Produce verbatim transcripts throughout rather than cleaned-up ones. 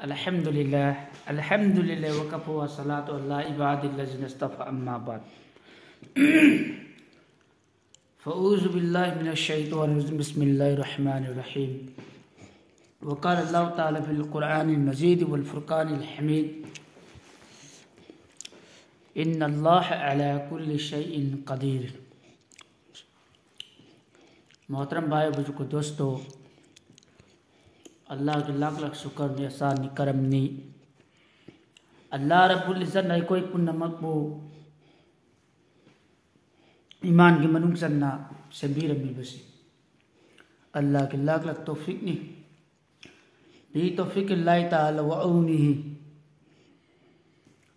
الحمد لله، الحمد لله وكفى والصلاة على عباده الذين اصطفى، أما بعد. فأعوذ بالله من الشيطان الرجيم. بسم الله الرحمن الرحيم. وقال الله تعالى في القرآن المجيد والفرقان الحميد: إن الله على كل شيء قدير. मोहतरम भाई बुजुर्ग दोस्तों, अल्लाह के लाख लाख शुक्र ने एहसान ने करम ने, अल्लाह रब्बुल इज्जत ने कोई पुण्य मकबू ईमान के मनुंग चन्ना सेंबीरमी बसी अल्लाह के लाख लाख तौफीक ने. बी तौफीक अल्लाह ताला व औनिही.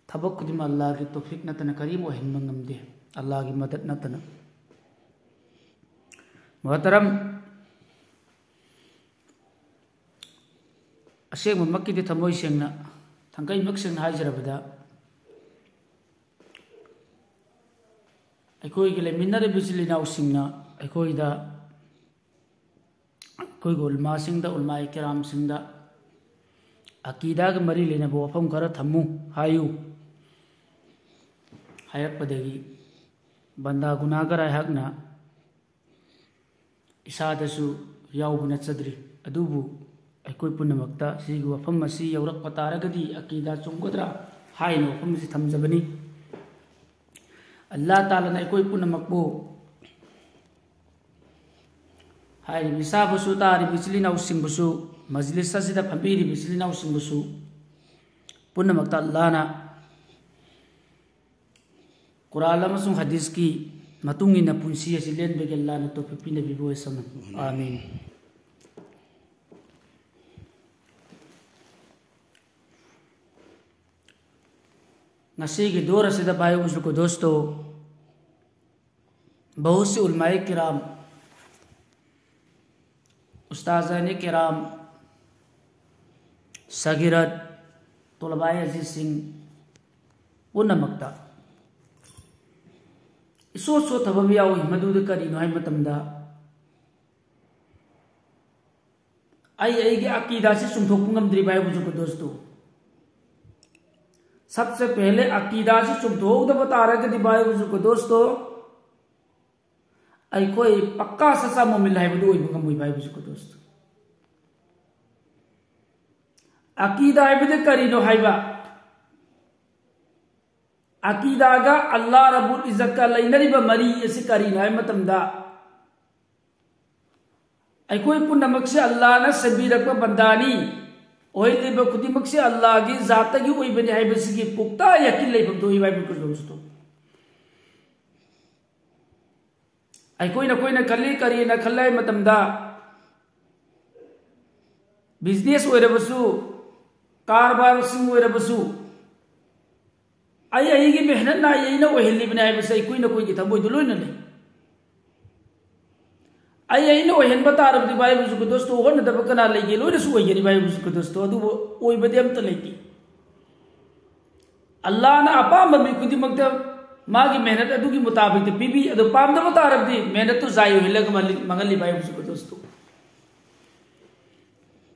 ꯊꯕꯛ ꯈꯨꯗꯤꯡꯃꯛ ꯑꯜꯂꯥꯍꯒꯤ ꯇꯧꯐꯤꯛ ꯅꯠꯇꯅ ꯀꯔꯤꯝ ꯑꯣꯏꯍꯟꯕ ꯉꯝꯗꯦ, ꯑꯜꯂꯥꯍꯒꯤ ꯃꯗꯠ ꯅꯠꯇꯅ. ꯃꯣꯍꯇꯔꯝ, ꯑꯁꯦꯡꯕꯃꯛꯀꯤꯗꯤ ꯊꯃꯣꯏ ꯁꯦꯡꯅ, ꯊꯥꯡꯀꯩꯃꯛ ꯁꯦꯡꯅ ꯍꯥꯏꯖꯔꯕꯗ, ꯑꯩꯈꯣꯏꯒꯤ ꯂꯩꯃꯤꯟꯅꯔꯤꯕ ꯏꯆꯤꯜ ꯏꯅꯥꯎꯁꯤꯡꯅ ꯑꯩꯈꯣꯏꯗ, ꯑꯩꯈꯣꯏꯒꯤ ꯎꯂꯃꯥꯁꯤꯡꯗ, ꯎꯂꯃꯥ ꯀꯤꯔꯥꯝꯁꯤꯡꯗ ꯑꯀꯤꯗꯥꯒ ꯃꯔꯤ ꯂꯩꯅꯕ ꯋꯥꯐꯝ ꯈꯔ ꯊꯝꯃꯨ ꯍꯥꯏꯌꯨ ꯍꯥꯏꯔꯛꯄꯗꯒꯤ, ꯕꯟꯗꯥ ꯒꯨꯅꯥꯒꯔ ꯑꯩꯍꯥꯛꯅ ꯏꯁꯥꯗꯁꯨ ꯌꯥꯎꯕ ꯅꯠꯆꯗ꯭ꯔꯤ꯫ ꯑꯗꯨꯕꯨ ꯑꯩꯈꯣꯏ ꯄꯨꯝꯅꯃꯛꯇ ꯁꯤꯒꯤ ꯋꯥꯐꯝ ꯑꯁꯤ ꯌꯧꯔꯛꯄ ꯇꯥꯔꯒꯗꯤ ꯑꯀꯤꯗꯥ ꯆꯨꯝꯒꯗ꯭ꯔꯥ ꯍꯥꯏꯅ ꯋꯥꯐꯝ ꯑꯁꯤ ꯊꯝꯖꯕꯅꯤ꯫ ꯑꯜꯂꯥꯍ ꯇꯥꯂꯥꯅ ꯑꯩꯈꯣꯏ ꯄꯨꯝꯅꯃꯛꯄꯨ, ꯍꯥꯏꯔꯤꯕ ꯏꯁꯥꯕꯨꯁꯨ, ꯇꯥꯔꯤꯕ ꯏꯆꯤꯜ ꯏꯅꯥꯎꯁꯤꯡꯕꯨꯁꯨ, ꯃꯖꯂꯤꯁ ꯑꯁꯤꯗ ꯐꯝꯕꯤꯔꯤꯕ ꯏꯆꯤꯜ ꯏꯅꯥꯎꯁꯤꯡꯕꯨꯁꯨ ꯄꯨꯝꯅꯃꯛꯇ ꯑꯜꯂꯥꯍꯅ ꯀꯨꯔꯥꯟ ꯑꯃꯁꯨꯡ ꯍꯗꯤꯁꯀꯤ ꯃꯇꯨꯡ ꯏꯟꯅ ꯄꯨꯟꯁꯤ ꯑꯁꯤ ꯂꯦꯟꯕꯒꯤ ꯑꯜꯂꯥꯍꯅ ꯇꯧꯐꯤꯛ ꯄꯤꯅꯕꯤꯕ ꯑꯣꯏꯁꯅꯨ꯫ ꯑꯥꯃꯤꯟ꯫ ꯉꯁꯤꯒꯤ ꯗꯣꯔ ꯑꯁꯤꯗ ꯚꯥꯏ ꯎꯖꯨꯀꯣ ꯗꯣꯁꯇꯣ, ꯕꯍꯨꯁꯤ ꯎꯂꯃꯥꯏ ꯀꯤꯔꯥꯝ, ꯎꯁꯇꯥꯖꯥꯅꯤ ꯀꯤꯔꯥꯝ, ꯁꯒꯤꯔꯠ, ꯇꯣꯂꯕꯥꯏ ꯑꯖꯤꯖꯁꯤꯡ ꯄꯨꯝꯅꯃꯛꯇ ꯏꯁꯣꯠ ꯁꯣꯠꯊꯕ ꯑꯃ ꯌꯥꯎꯏ꯫ ꯃꯗꯨꯗ ꯀꯔꯤꯅꯣ ꯍꯥꯏꯕ ꯃꯇꯝꯗ, ꯑꯩ ꯑꯩꯒꯤ ꯑꯀꯤꯗꯥꯁꯤ ꯆꯨꯝꯊꯣꯛꯄ ꯉꯝꯗ꯭ꯔꯤ, ꯚꯥꯏ ꯕꯨꯖꯨꯒꯣ ꯗꯣꯁꯇꯣ꯫ ꯁꯕꯁꯦ ꯄꯦꯍꯂꯦ ꯑꯀꯤꯗꯥꯁꯤ ꯆꯨꯝꯊꯣꯛꯍꯧꯗꯕ ꯇꯥꯔꯒꯗꯤ, ꯚꯥꯏ ꯕꯨꯖꯨꯒꯣ ꯗꯣꯁꯇꯣ, ꯑꯩꯈꯣꯏ ꯄꯛꯀꯥ ꯁꯆꯥ ꯃꯣꯃꯤꯟ ꯍꯥꯏꯕꯗꯨ ꯑꯣꯏꯕ ꯉꯝꯃꯣꯏ, ꯚꯥꯏ ꯕꯨꯖꯨꯒꯣ ꯗꯣꯁꯇꯣ꯫ ꯑꯀꯤꯗꯥ ꯍꯥꯏꯕꯗꯤ ꯀꯔꯤꯅꯣ ꯍꯥꯏꯕ? ꯑꯀꯤꯗꯥꯒ ꯑꯜꯂꯥ ꯔꯕꯨꯜ ꯏꯖꯠꯀ ꯂꯩꯅꯔꯤꯕ ꯃꯔꯤ ꯑꯁꯤ ꯀꯔꯤꯅꯣ ꯍꯥꯏꯕ ꯃꯇꯝꯗ, ꯑꯩꯈꯣꯏ ꯄꯨꯝꯅꯃꯛꯁꯦ ꯑꯜꯂꯥꯅ ꯁꯦꯝꯕꯤꯔꯛꯄ ꯕꯟꯗꯥꯅꯤ, ꯑꯣꯏꯍꯜꯂꯤꯕ ꯈꯨꯗꯤꯡꯃꯛꯁꯦ ꯑꯜꯂꯥꯒꯤ ꯖꯥꯠꯇꯒꯤ ꯑꯣꯏꯕꯅꯤ ꯍꯥꯏꯕꯁꯤꯒꯤ ꯄꯨꯛꯇ ꯌꯥꯀꯤꯟ ꯂꯩꯐꯝ ꯊꯣꯛꯏ, ꯚꯥꯏ ꯕꯨꯖꯨꯒꯣ ꯗꯣꯁꯇꯣ꯫ ꯑꯩꯈꯣꯏꯅ ꯑꯩꯈꯣꯏꯅ ꯈꯜꯂꯤ, ꯀꯔꯤꯅ ꯈꯜꯂꯦ ꯍꯥꯏꯕ ꯃꯇꯝꯗ, ꯕꯤꯖꯤꯅꯦꯁ ꯑꯣꯏꯔꯕꯁꯨ, ꯀꯔꯕꯥꯔꯁꯤꯡ ꯑꯣꯏꯔꯕꯁꯨ, ꯑꯩ ꯑꯩꯒꯤ ꯃꯦꯍꯅꯠꯅ ꯑꯩ ꯑꯩꯅ ꯑꯣꯏꯍꯜꯂꯤꯕꯅꯤ ꯍꯥꯏꯕꯁꯦ ꯑꯩꯈꯣꯏꯅ ꯑꯩꯈꯣꯏꯒꯤ ꯊꯃꯣꯏꯗ ꯂꯣꯏꯅ ꯂꯩ꯫ ꯑꯩ ꯑꯩꯅ ꯑꯣꯏꯍꯟꯕ ꯇꯥꯔꯕꯗꯤ, ꯚꯥꯏ ꯕꯨꯖꯨꯒꯣ ꯗꯣꯁꯇꯣ, ꯍꯣꯠꯅꯗꯕ ꯀꯅꯥ ꯂꯩꯒꯦ? ꯂꯣꯏꯅꯁꯨ ꯑꯣꯏꯒꯅꯤ, ꯚꯥꯏ ꯕꯨꯖꯨꯒꯣ ꯗꯣꯁꯇꯣ, ꯑꯗꯨꯕꯨ ꯑꯣꯏꯕꯗꯤ ꯑꯝꯇ ꯂꯩꯇꯦ꯫ ꯑꯜꯂꯥꯅ ꯑꯄꯥꯝꯕ ꯃꯤ ꯈꯨꯗꯤꯡꯃꯛꯇ ꯃꯥꯒꯤ ꯃꯦꯍꯅꯠ ꯑꯗꯨꯒꯤ ꯃꯨꯇꯥꯕꯤꯛꯇ ꯄꯤꯕꯤ, ꯑꯗꯨ ꯄꯥꯝꯗꯕ ꯇꯥꯔꯕꯗꯤ ꯃꯦꯍꯅꯠꯇꯨ ꯖꯥꯏ ꯑꯣꯏꯍꯜꯂꯒ ꯃꯥꯡꯍꯜꯂꯤ, ꯃꯥꯡꯍꯜꯂꯤ, ꯚꯥꯏ ꯕꯨꯖꯨꯒꯣ ꯗꯣꯁꯇꯣ꯫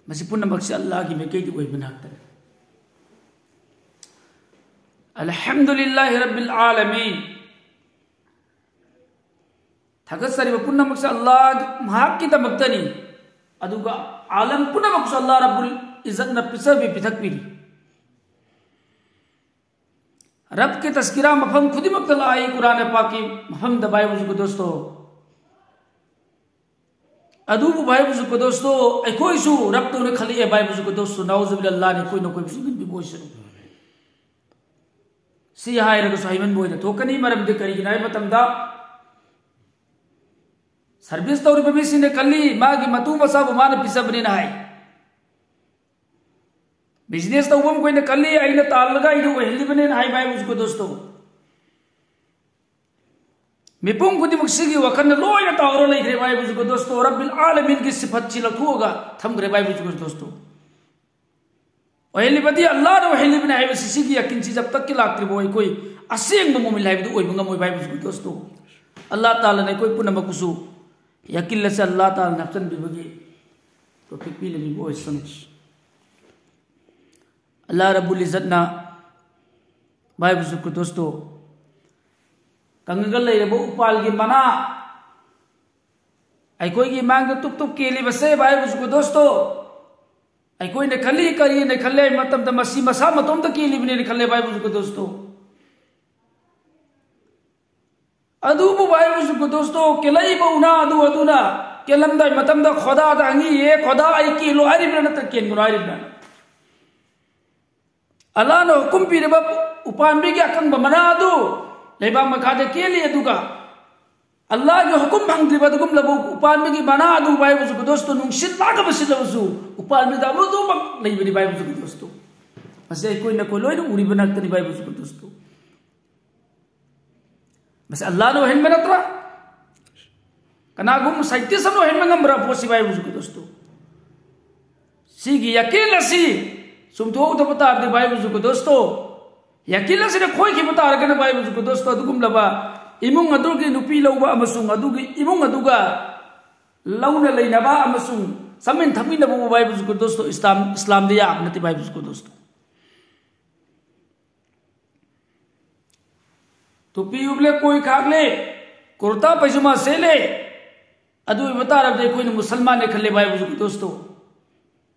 ꯃꯁꯤ ꯄꯨꯝꯅꯃꯛꯁꯤ ꯑꯜꯂꯥꯒꯤ ꯃꯥꯏꯀꯩꯗ ꯑꯣꯏꯕ ꯉꯥꯛꯇꯅꯤ꯫ ꯑꯜꯍꯝꯗꯨꯂꯤꯜꯂꯥꯍꯤ ꯔꯕꯤꯜ ꯑꯥꯂꯃꯤꯟ꯫ ꯊꯥꯒꯠꯆꯔꯤꯕ ꯄꯨꯝꯅꯃꯛꯁꯦ ꯑꯜꯂꯥꯍ ꯃꯍꯥꯛꯀꯤꯗꯃꯛꯇꯅꯤ꯫ ꯑꯗꯨꯒ ꯑꯥꯂꯝ ꯄꯨꯝꯅꯃꯛꯁꯨ ꯑꯜꯂꯥꯍ ꯔꯕꯨꯜ ꯏꯖꯠꯅ ꯄꯤꯖꯕꯤ ꯄꯤꯊꯛꯄꯤꯔꯤ꯫ ꯔꯕꯀꯤ ꯇꯁꯀꯤꯔꯥ ꯃꯐꯝ ꯈꯨꯗꯤꯡꯃꯛꯇ ꯂꯥꯛꯏ, ꯀꯨꯔꯥꯟ ꯄꯥꯛꯀꯤ ꯃꯐꯝꯗ, ꯚꯥꯏ ꯕꯨꯖꯨꯒꯣ ꯗꯣꯁꯇꯣ꯫ ꯑꯗꯨꯕꯨ, ꯚꯥꯏ ꯕꯨꯖꯨꯒꯣ ꯗꯣꯁꯇꯣ, ꯑꯩꯈꯣꯏꯁꯨ ꯔꯕꯇꯧꯅ ꯈꯜꯂꯛꯑꯦ, ꯚꯥꯏ ꯕꯨꯖꯨꯒꯣ ꯗꯣꯁꯇꯣ, ꯅꯥꯎꯖꯨꯕꯤꯜꯂꯥꯍꯅ ꯑꯩꯈꯣꯏ ꯅꯈꯣꯏꯕꯨꯁꯨ ꯍꯤꯡꯍꯟꯕꯤꯕ ꯑꯣꯏꯁꯅꯨ꯫ ꯁꯤ ꯍꯥꯏꯔꯒꯁꯨ ꯍꯥꯏꯃꯟꯕ ꯑꯣꯏꯅ ꯊꯣꯛꯀꯅꯤ꯫ ꯃꯔꯝꯗꯤ ꯀꯔꯤꯒꯤꯅꯣ ꯍꯥꯏꯕ ꯃꯇꯝꯗ, ꯁꯔꯚꯤꯁ ꯇꯧꯔꯤꯕ ꯃꯤꯁꯤꯡꯅ ꯈꯜꯂꯤ, ꯃꯥꯒꯤ ꯃꯇꯨ ꯃꯆꯥꯕꯨ ꯃꯥꯅ ꯄꯤꯖꯕꯅꯤꯅ ꯍꯥꯏ꯫ ꯕꯤꯖꯤꯅꯦꯁ ꯇꯧꯕ ꯃꯈꯣꯏꯅ ꯈꯜꯂꯤ, ꯑꯩꯅ ꯇꯥꯜꯂꯒ ꯑꯩꯅ ꯑꯣꯏꯍꯜꯂꯤꯕꯅꯤꯅ ꯍꯥꯏ, ꯚꯥꯏ ꯕꯨꯖꯨꯒꯣ ꯗꯣꯁꯇꯣ꯫ ꯃꯤꯄꯨꯝ ꯈꯨꯗꯤꯡꯃꯛ ꯁꯤꯒꯤ ꯋꯥꯈꯜꯗ ꯂꯣꯏꯅ ꯇꯥꯎꯔ ꯂꯩꯈ꯭ꯔꯦ, ꯚꯥꯏ ꯕꯨꯖꯨꯒꯣ ꯗꯣꯁꯇꯣ꯫ ꯔꯕꯤꯜ ꯑꯥꯂꯃꯤꯟꯒꯤ ꯁꯤꯐꯠꯁꯤ ꯂꯧꯊꯣꯛꯑꯒ ꯊꯝꯈ꯭ꯔꯦ, ꯚꯥꯏ ꯕꯨꯖꯨꯒꯣ ꯗꯣꯁꯇꯣ꯫ ꯑꯣꯏꯍꯜꯂꯤꯕꯗꯤ ꯑꯜꯂꯥꯅ ꯑꯣꯏꯍꯜꯂꯤꯕꯅꯤ ꯍꯥꯏꯕꯁꯤ, ꯁꯤꯒꯤ ꯌꯥꯀꯤꯟꯁꯤ ꯖꯕ ꯇꯛꯀꯤ ꯂꯥꯛꯇ꯭ꯔꯤꯕ ꯑꯩꯈꯣꯏ ꯑꯁꯦꯡꯕ ꯃꯣꯃꯤꯟ ꯍꯥꯏꯕꯗꯨ ꯑꯣꯏꯕ ꯉꯝꯃꯣꯏ, ꯚꯥꯏ ꯕꯨꯖꯨꯒꯣ ꯗꯣꯁꯇꯣ꯫ ꯑꯜꯂꯥ ꯇꯥꯂꯥꯅ ꯑꯩꯈꯣꯏ ꯄꯨꯝꯅꯃꯛꯄꯨꯁꯨ ꯌꯥꯀꯤꯟ ꯑꯁꯤ ꯑꯜꯂꯥ ꯇꯥꯂꯥꯅ ꯍꯥꯞꯆꯤꯟꯕꯤꯕꯒꯤ ꯇꯣꯐꯤꯛ ꯄꯤꯅꯕꯤꯕ ꯑꯣꯏꯁꯅꯨ꯫ ꯑꯜꯂꯥꯍ ꯔꯕꯨꯜ ꯏꯖꯠꯅ, ꯚꯥꯏ ꯕꯨꯖꯨꯔꯒ ꯗꯣꯁꯇꯣ, ꯀꯪꯉꯒ ꯂꯩꯔꯕ ꯎꯄꯥꯜꯒꯤ ꯃꯅꯥ ꯑꯩꯈꯣꯏꯒꯤ ꯃꯥꯡꯗ ꯇꯨꯞ ꯇꯨꯞ ꯀꯦꯜꯂꯤꯕꯁꯦ, ꯚꯥꯏ ꯕꯨꯖꯨꯔꯒ ꯗꯣꯁꯇꯣ, ꯑꯩꯈꯣꯏꯅ ꯈꯜꯂꯤ, ꯀꯔꯤꯅ ꯈꯜꯂꯦ ꯍꯥꯏꯕ ꯃꯇꯝꯗ, ꯃꯁꯤ ꯃꯁꯥ ꯃꯇꯣꯝꯇ ꯀꯦꯜꯂꯤꯕꯅꯦꯅ ꯈꯜꯂꯦ, ꯚꯥꯏ ꯕꯨꯖꯨꯔꯒ ꯗꯣꯁꯇꯣ꯫ ꯑꯗꯨꯕꯨ ꯚꯥꯏ ꯕꯨꯖꯨꯔꯒ ꯗꯣꯁꯇꯣ, ꯀꯦꯜꯂꯛꯏꯕ ꯎꯅꯥ ꯑꯗꯨ, ꯑꯗꯨꯅ ꯀꯦꯜꯂꯝꯗꯥꯏ ꯃꯇꯝꯗ ꯈꯣꯗꯥꯗ ꯍꯪꯉꯤ, "ꯑꯦ ꯈꯣꯗꯥ, ꯑꯩ ꯀꯦꯜꯂꯣ ꯍꯥꯏꯔꯤꯕ꯭ꯔꯥ, ꯅꯠꯇ꯭ꯔꯒ ꯀꯦꯟꯒꯅꯣ ꯍꯥꯏꯔꯤꯕ꯭ꯔꯥ?" ꯑꯜꯂꯥꯍꯅ ꯍꯨꯀꯨꯝ ꯄꯤꯔꯕ ꯎꯄꯥꯝꯕꯤꯒꯤ ꯑꯀꯪꯕ ꯃꯅꯥ ꯑꯗꯨ ꯂꯩꯕꯥꯛ ꯃꯈꯥꯗ ꯀꯦꯜꯂꯤ, ꯑꯗꯨꯒ ꯑꯜꯂꯥꯍꯒꯤ ꯍꯨꯀꯨꯝ ꯐꯪꯗ꯭ꯔꯤꯕ ꯑꯗꯨꯒꯨꯝꯂꯕ ꯎꯄꯥꯝꯕꯤꯒꯤ ꯃꯅꯥ ꯑꯗꯨ, ꯚꯥꯏ ꯕꯨꯖꯨꯔꯒ ꯗꯣꯁꯇꯣ, ꯅꯨꯡꯁꯤꯠ ꯂꯥꯛꯂꯕ ꯁꯤꯠꯂꯕꯁꯨ ꯎꯄꯥꯝꯕꯤꯗ ꯑꯃꯗꯨꯃꯛ ꯂꯩꯕꯅꯤ, ꯚꯥꯏ ꯕꯨꯖꯨꯔꯒ ꯗꯣꯁꯇꯣ꯫ ꯃꯁꯤ ꯑꯩꯈꯣꯏꯅ, ꯑꯩꯈꯣꯏ ꯂꯣꯏꯅ ꯎꯔꯤꯕ ꯉꯥꯛꯇꯅꯤ, ꯚꯥꯏ ꯕꯨꯖꯨꯔꯒ ꯗꯣꯁꯇꯣ꯫ ꯃꯁꯤ ꯑꯜꯂꯥꯍꯅ ꯑꯣꯏꯍꯟꯕ ꯅꯠꯇ꯭ꯔꯥ? ꯀꯅꯥꯒꯨꯝꯕ ꯁꯥꯏꯟꯇꯤꯁ ꯑꯃꯅ ꯑꯣꯏꯍꯟꯕ ꯉꯝꯕ꯭ꯔꯥ ꯄꯣꯠꯁꯤ, ꯚꯥꯏ ꯕꯨꯖꯨꯔꯒ ꯗꯣꯁꯇꯣ? ꯁꯤꯒꯤ ꯌꯥꯀꯤꯟ ꯑꯁꯤ ꯆꯨꯝꯊꯣꯛꯍꯧꯗꯕ ꯇꯥꯔꯗꯤ, ꯚꯥꯏ ꯕꯨꯖꯨꯔꯒ ꯗꯣꯁꯇꯣ, ꯌꯥꯀꯤꯟ ꯑꯁꯤꯅ ꯈꯣꯏꯈꯤꯕ ꯇꯥꯔꯒꯅ, ꯚꯥꯏ ꯕꯨꯖꯨꯔꯒ ꯗꯣꯁꯇꯣ, ꯑꯗꯨꯒꯨꯝꯂꯕ ꯏꯃꯨꯡ ꯑꯗꯨꯒꯤ ꯅꯨꯄꯤ ꯂꯧꯕ ꯑꯃꯁꯨꯡ ꯑꯗꯨꯒꯤ ꯏꯃꯨꯡ ꯑꯗꯨꯒ ꯂꯧꯅ ꯂꯩꯅꯕ ꯑꯃꯁꯨꯡ ꯆꯥꯃꯤꯟ ꯊꯛꯃꯤꯟꯅꯕꯕꯨ, ꯚꯥꯏ ꯕꯨꯖꯨꯔꯒ ꯗꯣꯁꯇꯣ, ꯏꯁꯂꯥꯝ, ꯏꯁꯂꯥꯝꯗ ꯌꯥꯕ ꯅꯠꯇꯦ, ꯚꯥꯏ ꯕꯨꯖꯨꯔꯒ ꯗꯣꯁꯇꯣ꯫ ꯇꯨꯄꯤ ꯎꯞꯂꯦ, ꯀꯣꯏ ꯈꯥꯛꯂꯦ, ꯀꯨꯔꯇꯥ ꯄꯩꯖꯃꯥ ꯁꯦꯠꯂꯦ, ꯑꯗꯨ ꯑꯣꯏꯕ ꯇꯥꯔꯕꯗꯤ ꯑꯩꯈꯣꯏꯅ ꯃꯨꯁꯜꯃꯥꯟꯅꯦ ꯈꯜꯂꯦ, ꯚꯥꯏ ꯕꯨꯖꯨꯔꯒ ꯗꯣꯁꯇꯣ꯫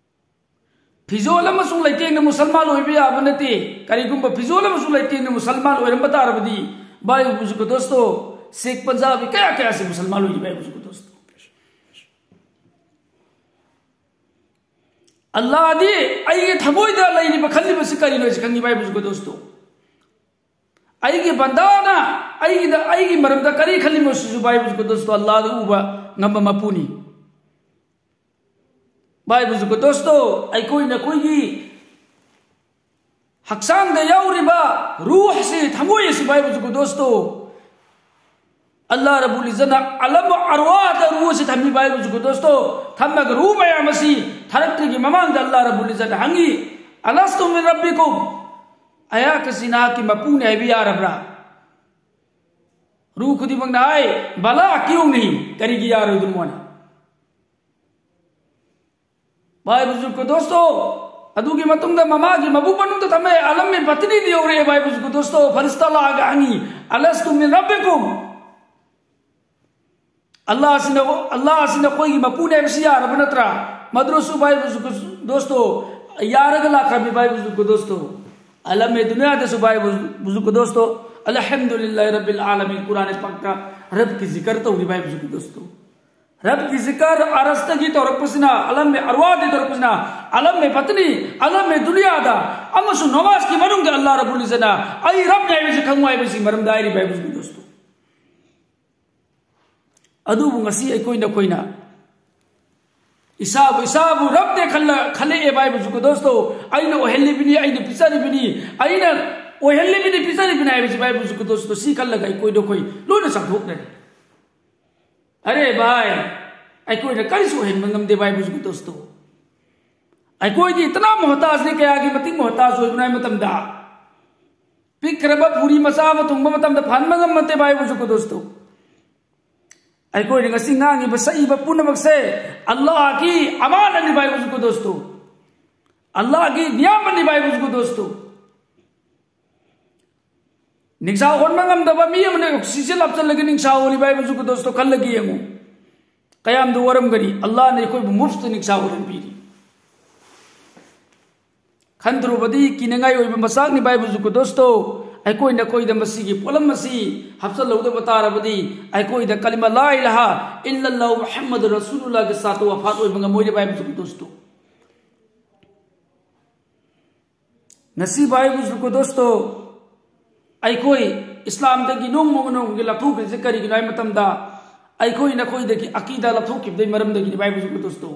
ꯐꯤꯖꯣꯜ ꯑꯃꯁꯨꯡ ꯂꯩꯇꯦꯡꯅ ꯃꯨꯁꯜꯃꯥꯟ ꯑꯣꯏꯕ ꯌꯥꯕ ꯅꯠꯇꯦ꯫ ꯀꯔꯤꯒꯨꯝꯕ ꯐꯤꯖꯣꯜ ꯑꯃꯁꯨꯡ ꯂꯩꯇꯦꯡꯅ ꯃꯨꯁꯜꯃꯥꯟ ꯑꯣꯏꯔꯝꯕ ꯇꯥꯔꯕꯗꯤ, ꯚꯥꯏ ꯕꯨꯖꯨꯔꯒ ꯗꯣꯁꯇꯣ, ꯁꯤꯈ ꯄꯟꯖꯥꯕꯤ ꯀꯌꯥ ꯀꯌꯥꯁꯤ ꯃꯨꯁꯜꯃꯥꯟ ꯑꯣꯏꯔꯤ, ꯚꯥꯏ ꯕꯨꯖꯨꯔꯒ ꯗꯣꯁꯇꯣ꯫ ꯑꯜꯂꯥꯍꯗꯤ ꯑꯩꯒꯤ ꯊꯃꯣꯏꯗ ꯂꯩꯔꯤꯕ, ꯈꯜꯂꯤꯕꯁꯤ ꯀꯔꯤꯅꯣ ꯍꯥꯏꯁꯤ ꯈꯪꯉꯤ, ꯚꯥꯏ ꯕꯨꯖꯨꯔꯒ ꯗꯣꯁꯇꯣ꯫ ꯑꯩꯒꯤ ꯕꯟꯗꯥꯅ ꯑꯩꯒꯤꯗ, ꯑꯩꯒꯤ ꯃꯔꯝꯗ ꯀꯔꯤ ꯈꯜꯂꯤꯕꯅꯣ ꯁꯤꯁꯨ, ꯚꯥꯏ ꯕꯨꯖꯨꯔꯒ ꯗꯣꯁꯇꯣ, ꯑꯜꯂꯥꯍꯗꯤ ꯎꯕ ꯉꯝꯕ ꯃꯄꯨꯅꯤ꯫ ꯚꯥꯏ ꯕꯨꯖꯨꯔꯒ ꯗꯣꯁꯇꯣ, ꯑꯩꯈꯣꯏꯅ ꯑꯩꯈꯣꯏꯒꯤ ꯍꯛꯆꯥꯡꯗ ꯌꯥꯎꯔꯤꯕ ꯔꯨꯍꯁꯤ, ꯊꯃꯣꯏ ꯑꯁꯤ, ꯚꯥꯏ ꯕꯨꯖꯨꯔꯒ ꯗꯣꯁꯇꯣ, ꯑꯜꯂꯥꯍ ꯔꯕꯨꯜ ꯏꯖꯠꯅ ꯑꯂꯝ ꯑꯔꯋꯥꯗ ꯔꯨꯍꯁꯤ ꯊꯝꯃꯤ, ꯚꯥꯏ ꯕꯨꯖꯨꯔꯒ ꯗꯣꯁꯇꯣ꯫ ꯊꯝꯃꯒ ꯔꯨꯍ ꯃꯌꯥꯝ ꯑꯁꯤ ꯊꯥꯔꯛꯇ꯭ꯔꯤꯉꯩ ꯃꯃꯥꯡꯗ ꯑꯜꯂꯥꯍ ꯔꯕꯨꯜ ꯏꯖꯠꯅ ꯍꯪꯉꯤ, "ꯑꯂꯁꯇꯨ ꯃꯤꯟ ꯔꯕꯤꯀꯨꯝ?" ꯑꯩꯍꯥꯛ ꯑꯁꯤ ꯅꯍꯥꯛꯀꯤ ꯃꯄꯨꯅꯤ ꯍꯥꯏꯕ ꯌꯥꯔꯕ꯭ꯔꯥ? ꯔꯨꯍ ꯈꯨꯗꯤꯡꯃꯛꯅ ꯍꯥꯏ, "ꯕꯂꯥ, ꯑꯀꯤꯌꯧꯅꯩ, ꯀꯔꯤꯒꯤ ꯌꯥꯔꯣꯏꯗꯣꯏꯅꯣ?" ꯍꯥꯏꯅ꯫ ꯚꯥꯏ ꯕꯨꯖꯨꯔꯒ ꯗꯣꯁꯇꯣ, ꯑꯗꯨꯒꯤ ꯃꯇꯨꯡꯗ ꯃꯃꯥꯒꯤ ꯃꯕꯨꯛ ꯃꯅꯨꯡꯗ ꯊꯝꯃꯦ, ꯑꯥꯂꯝ ꯃꯦ ꯕꯥꯇꯤꯅꯤꯗ ꯌꯧꯔꯛꯑꯦ꯫ ꯚꯥꯏ ꯕꯨꯖꯨꯔꯒ ꯗꯣꯁꯇꯣ, ꯐꯔꯤꯁꯇꯥ ꯂꯥꯛꯑꯒ ꯍꯪꯉꯤ, "ꯑꯂꯁꯇꯨ ꯃꯤꯟ ꯔꯕꯤꯀꯨꯝ?" ꯑꯜꯂꯥꯍꯁꯤꯅ, ꯑꯜꯂꯥꯍꯁꯤ ꯅꯈꯣꯏꯒꯤ ꯃꯄꯨꯅꯦ ꯍꯥꯏꯕꯁꯤ ꯌꯥꯔꯕ ꯅꯠꯇ꯭ꯔꯥ? ꯃꯗꯨꯁꯨ ꯚꯥꯏ ꯕꯨꯖꯨꯔꯒ ꯗꯣꯁꯇꯣ, ꯌꯥꯔꯒ ꯂꯥꯛꯈ꯭ꯔꯕꯅꯤ꯫ ꯚꯥꯏ ꯕꯨꯖꯨꯔꯒ ꯗꯣꯁꯇꯣ, ꯑꯥꯂꯝ ꯃꯦ ꯗꯨꯅꯤꯌꯥꯗꯁꯨ ꯚꯥꯏ ꯕꯨꯖꯨꯔꯒ ꯗꯣꯁꯇꯣ, "ꯑꯜꯍꯝꯗꯨꯂꯤꯜꯂꯥꯍꯤ ꯔꯕꯤꯜ ꯑꯥꯂꯃꯤꯟ", ꯀꯨꯔꯥꯟ ꯄꯥꯛꯇ ꯔꯕꯀꯤ ꯖꯤꯀꯔ ꯇꯧꯔꯤ꯫ ꯚꯥꯏ ꯕꯨꯖꯨꯔꯒ ꯗꯣꯁꯇꯣ, ꯔꯕꯀꯤ ꯖꯤꯀꯔ ꯑꯔꯁꯇꯒꯤ ꯇꯧꯔꯛꯄꯁꯤꯅ, ꯑꯥꯂꯝ ꯃꯦ ꯑꯔꯋꯥꯍꯗꯒꯤ ꯇꯧꯔꯛꯄꯁꯤꯅ, ꯑꯥꯂꯝ ꯃꯦ ꯕꯥꯇꯤꯅꯤ, ꯑꯥꯂꯝ ꯃꯦ ꯗꯨꯅꯤꯌꯥꯗ, ꯑꯃꯁꯨꯡ ꯅꯃꯥꯖꯀꯤ ꯃꯅꯨꯡꯗ ꯑꯜꯂꯥꯍ ꯔꯕꯨꯜ ꯏꯖꯠꯅ ꯑꯩ ꯔꯕꯅꯤ ꯍꯥꯏꯕꯁꯤ ꯈꯪꯉꯨ ꯍꯥꯏꯕꯁꯤ ꯃꯔꯝꯗ ꯍꯥꯏꯔꯤ꯫ ꯚꯥꯏ ꯕꯨꯖꯨꯔꯒ ꯗꯣꯁꯇꯣ, ꯑꯗꯨꯕꯨ ꯉꯁꯤ ꯑꯩꯈꯣꯏ ꯅꯈꯣꯏꯅ ꯏꯁꯥꯕꯨ, ꯏꯁꯥꯕꯨ ꯔꯕꯅꯦ ꯈꯜꯂ-, ꯈꯜꯂꯛꯑꯦ꯫ ꯚꯥꯏ ꯕꯨꯖꯨꯔꯒ ꯗꯣꯁꯇꯣ, ꯑꯩꯅ ꯑꯣꯏꯍꯜꯂꯤꯕꯅꯤ, ꯑꯩꯅ ꯄꯤꯖꯔꯤꯕꯅꯤ, ꯑꯩꯅ ꯑꯣꯏꯍꯜꯂꯤꯕꯅꯤ, ꯄꯤꯖꯔꯤꯕꯅꯤ ꯍꯥꯏꯕꯁꯤ, ꯚꯥꯏ ꯕꯨꯖꯨꯔꯒ ꯗꯣꯁꯇꯣ, ꯁꯤ ꯈꯜꯂꯒ ꯑꯩꯈꯣꯏ ꯅꯈꯣꯏ ꯂꯣꯏꯅ ꯆꯥꯎꯊꯣꯛꯅꯔꯦ꯫ ꯑꯔꯦ ꯚꯥꯏ, ꯑꯩꯈꯣꯏꯅ ꯀꯔꯤꯁꯨ ꯑꯣꯏꯍꯟꯕ ꯉꯝꯗꯦ꯫ ꯚꯥꯏ ꯕꯨꯖꯨꯔꯒ ꯗꯣꯁꯇꯣ, ꯑꯩꯈꯣꯏꯗꯤ ꯏꯇꯅꯥ ꯃꯣꯍꯇꯥꯖꯅꯤ, ꯀꯌꯥꯒꯤ ꯃꯇꯤꯛ ꯃꯣꯍꯇꯥꯖ ꯑꯣꯏꯕꯅꯣ ꯍꯥꯏꯕ ꯃꯇꯝꯗ, ꯄꯤꯛꯈ꯭ꯔꯕ ꯄꯨꯔꯤ ꯃꯆꯥ ꯑꯃ ꯊꯣꯡꯕ ꯃꯇꯝꯗ ꯐꯍꯟꯕ ꯉꯝꯕ ꯅꯠꯇꯦ꯫ ꯚꯥꯏ ꯕꯨꯖꯨꯔꯒ ꯗꯣꯁꯇꯣ, ꯑꯩꯈꯣꯏꯅ ꯉꯁꯤ ꯉꯥꯡꯉꯤꯕ, ꯁꯛꯏꯕ ꯄꯨꯝꯅꯃꯛꯁꯦ ꯑꯜꯂꯥꯍꯒꯤ ꯑꯃꯥꯅꯠꯅꯤ꯫ ꯚꯥꯏ ꯕꯨꯖꯨꯔꯒ ꯗꯣꯁꯇꯣ, ꯑꯜꯂꯥꯍꯒꯤ ꯅꯤꯌꯥꯃꯠꯅꯤ꯫ ꯚꯥꯏ ꯕꯨꯖꯨꯔꯒ ꯗꯣꯁꯇꯣ, ꯅꯤꯡꯁꯥ ꯍꯣꯟꯕ ꯉꯝꯗꯕ ꯃꯤ ꯑꯃꯅ ꯑꯣꯛꯁꯤꯖꯦꯟ ꯍꯥꯞꯆꯤꯜꯂꯒ ꯅꯤꯡꯁꯥ ꯍꯣꯜꯂꯤ꯫ ꯚꯥꯏ ꯕꯨꯖꯨꯔꯒ ꯗꯣꯁꯇꯣ, ꯈꯜꯂꯒ ꯌꯦꯡꯉꯨ, ꯀꯌꯥꯝꯗꯤ ꯋꯥꯔꯝꯒꯅꯤ꯫ ꯑꯜꯂꯥꯍꯅ ꯑꯩꯈꯣꯏꯕꯨ ꯃꯨꯐꯇ ꯅꯤꯡꯁꯥ ꯍꯣꯜꯍꯟꯕꯤꯔꯤ꯫ ꯈꯟꯗ꯭ꯔꯨꯕꯗꯤ ꯀꯤꯅꯉꯥꯏ ꯑꯣꯏꯕ ꯃꯆꯥꯛꯅꯤ꯫ ꯚꯥꯏ ꯕꯨꯖꯨꯔꯒ ꯗꯣꯁꯇꯣ, ꯑꯩꯈꯣꯏ ꯅꯈꯣꯏꯗ ꯃꯁꯤꯒꯤ ꯄꯣꯠꯂꯝ ꯑꯁꯤ ꯍꯥꯞꯆꯤꯜꯍꯧꯗꯕ ꯇꯥꯔꯕꯗꯤ, ꯑꯩꯈꯣꯏꯗ ꯀꯂꯤꯃꯥ ꯂꯥ ꯏꯂꯥꯍ ꯏꯜꯂꯜꯂꯥꯍꯨ ꯃꯨꯍꯝꯃꯗꯨ ꯔꯁꯨꯂꯨꯜꯂꯥꯍꯒꯤ ꯁꯥꯇꯣ ꯋꯐꯥꯠ ꯑꯣꯏꯕ ꯉꯝꯃꯣꯏꯅꯦ꯫ ꯚꯥꯏ ꯕꯨꯖꯨꯔꯒ ꯗꯣꯁꯇꯣ, ꯉꯁꯤ ꯚꯥꯏ ꯕꯨꯖꯨꯔꯒ ꯗꯣꯁꯇꯣ, ꯑꯩꯈꯣꯏ ꯏꯁꯂꯥꯝꯗꯒꯤ ꯅꯣꯡꯃ ꯅꯣꯡꯃꯒꯤ ꯂꯥꯞꯊꯣꯛꯈ꯭ꯔꯤꯁꯦ ꯀꯔꯤꯒꯤꯅꯣ ꯍꯥꯏꯕ ꯃꯇꯝꯗ, ꯑꯩꯈꯣꯏ ꯅꯈꯣꯏꯗꯒꯤ ꯑꯀꯤꯗꯥ ꯂꯥꯞꯊꯣꯛꯈꯤꯕꯗꯒꯤ ꯃꯔꯝꯗꯒꯤꯅꯤ꯫ ꯚꯥꯏ ꯕꯨꯖꯨꯔꯒ ꯗꯣꯁꯇꯣ,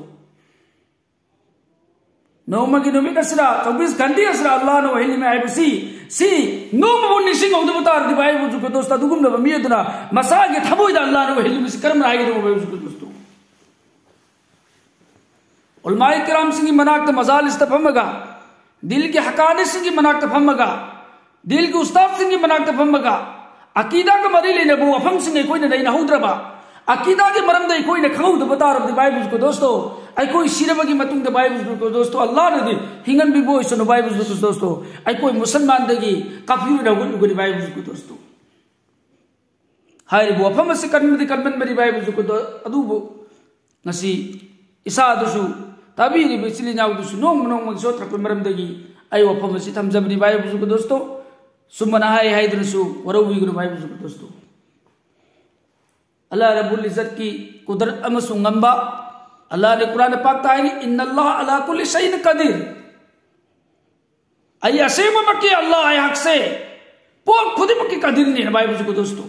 ꯅꯣꯡꯃꯒꯤ ꯅꯨꯃꯤꯠ ꯑꯁꯤꯗ, ꯆꯧꯕꯤꯁ ꯘꯟꯇꯤ ꯑꯁꯤꯗ ꯑꯜꯂꯥꯍꯅ ꯑꯣꯏꯍꯜꯂꯤꯃꯦ ꯍꯥꯏꯕꯁꯤ, ꯁꯤ ꯅꯣꯡꯃꯕꯨ ꯅꯤꯡꯁꯤꯡꯍꯧꯗꯕ ꯇꯥꯔꯗꯤ, ꯚꯥꯏ ꯕꯨꯖꯨꯔꯒ ꯗꯣꯁꯇꯣ, ꯑꯗꯨꯒꯨꯝꯂꯕ ꯃꯤ ꯑꯗꯨꯅ ꯃꯁꯥꯒꯤ ꯊꯃꯣꯏꯗ ꯑꯜꯂꯥꯍꯅ ꯑꯣꯏꯍꯜꯂꯤꯕꯁꯤ ꯀꯔꯝꯅ ꯍꯥꯏꯒꯗꯧꯕ, ꯚꯥꯏ ꯕꯨꯖꯨꯔꯒ ꯗꯣꯁꯇꯣ? ꯎꯂꯃꯥꯏ ꯀꯤꯔꯥꯝꯁꯤꯡꯒꯤ ꯃꯅꯥꯛꯇ, ꯃꯖꯥꯂꯤꯁꯇ ꯐꯝꯃꯒ, ꯗꯤꯜꯒꯤ ꯍꯛꯀꯥꯅꯤꯁꯤꯡꯒꯤ ꯃꯅꯥꯛꯇ ꯐꯝꯃꯒ, ꯗꯤꯜꯒꯤ ꯎꯁꯇꯥꯗꯁꯤꯡꯒꯤ ꯃꯅꯥꯛꯇ ꯐꯝꯃꯒ, ꯑꯀꯤꯗꯥꯒ ꯃꯔꯤ ꯂꯩꯅꯕ ꯋꯥꯐꯝꯁꯤꯡ ꯑꯩꯈꯣꯏꯅ ꯅꯩꯅꯍꯧꯗ꯭ꯔꯕ, ꯑꯀꯤꯗꯥꯒꯤ ꯃꯔꯝꯗ ꯑꯩꯈꯣꯏꯅ ꯈꯪꯍꯧꯗꯕ ꯇꯥꯔꯕꯗꯤ, ꯚꯥꯏ ꯕꯨꯖꯨꯀꯣ ꯗꯣꯁꯇꯣ, ꯑꯩꯈꯣꯏ ꯁꯤꯔꯕꯒꯤ ꯃꯇꯨꯡꯗ, ꯚꯥꯏ ꯕꯨꯖꯨꯀꯣ ꯗꯣꯁꯇꯣ, ꯑꯜꯂꯥꯍꯅꯗꯤ ꯍꯤꯡꯍꯟꯕꯤꯕ ꯑꯣꯏꯁꯅꯨ, ꯚꯥꯏ ꯕꯨꯖꯨꯀꯣ ꯗꯣꯁꯇꯣ, ꯑꯩꯈꯣꯏ ꯃꯨꯁꯜꯃꯥꯟꯗꯒꯤ ꯀꯥꯐꯤꯔ ꯑꯣꯏꯅ ꯍꯧꯒꯠꯂꯨꯒꯅꯤ, ꯚꯥꯏ ꯕꯨꯖꯨꯀꯣ ꯗꯣꯁꯇꯣ꯫ ꯍꯥꯏꯔꯤꯕ ꯋꯥꯐꯝ ꯑꯁꯤ ꯀꯟꯕꯗꯤ ꯀꯟꯃꯟꯕꯅꯤ, ꯚꯥꯏ ꯕꯨꯖꯨꯀꯣ ꯗꯣ-, ꯑꯗꯨꯕꯨ ꯉꯁꯤ ꯏꯁꯥꯗꯁꯨ, ꯇꯥꯕꯤꯔꯤꯕ ꯏꯆꯤꯜ ꯏꯅꯥꯎꯗꯁꯨ ꯅꯣꯡꯃ ꯅꯣꯡꯃꯒꯤ ꯁꯣꯠꯊꯔꯛꯄ ꯃꯔꯝꯗꯒꯤ ꯑꯩ ꯋꯥꯐꯝ ꯑꯁꯤ ꯊꯝꯖꯕꯅꯤ, ꯚꯥꯏ ꯕꯨꯖꯨꯀꯣ ꯗꯣꯁꯇꯣ꯫ ꯁꯨꯝꯕꯅ ꯍꯥꯏ ꯍꯥꯏꯗꯨꯅꯁꯨ ꯋꯥꯔꯧꯕꯤꯒꯅꯨ, ꯚꯥꯏ ꯕꯨꯖꯨꯀꯣ ꯗꯣꯁꯇꯣ꯫ ꯑꯜꯂꯥꯍ ꯔꯕꯨꯜ ꯏꯖꯠꯀꯤ ꯀꯨꯗꯔꯠ ꯑꯃꯁꯨꯡ ꯉꯝꯕ, ꯑꯜꯂꯥꯍꯅ ꯀꯨꯔꯥꯟꯗ ꯄꯥꯛꯇ ꯍꯥꯏꯔꯤ, "ꯏꯟꯅ ꯑꯜꯂꯥꯍ ꯑꯂꯥ ꯀꯨꯜꯂꯤ ꯁꯩꯏꯟ ꯀꯗꯤꯔ"꯫ ꯑꯩ ꯑꯁꯦꯡꯕꯃꯛꯀꯤ ꯑꯜꯂꯥꯍ ꯑꯩꯍꯥꯛꯁꯦ ꯄꯣꯠ ꯈꯨꯗꯤꯡꯃꯛꯀꯤ ꯀꯗꯤꯔꯅꯦꯅ, ꯚꯥꯏ ꯕꯨꯖꯨꯀꯣ ꯗꯣꯁꯇꯣ꯫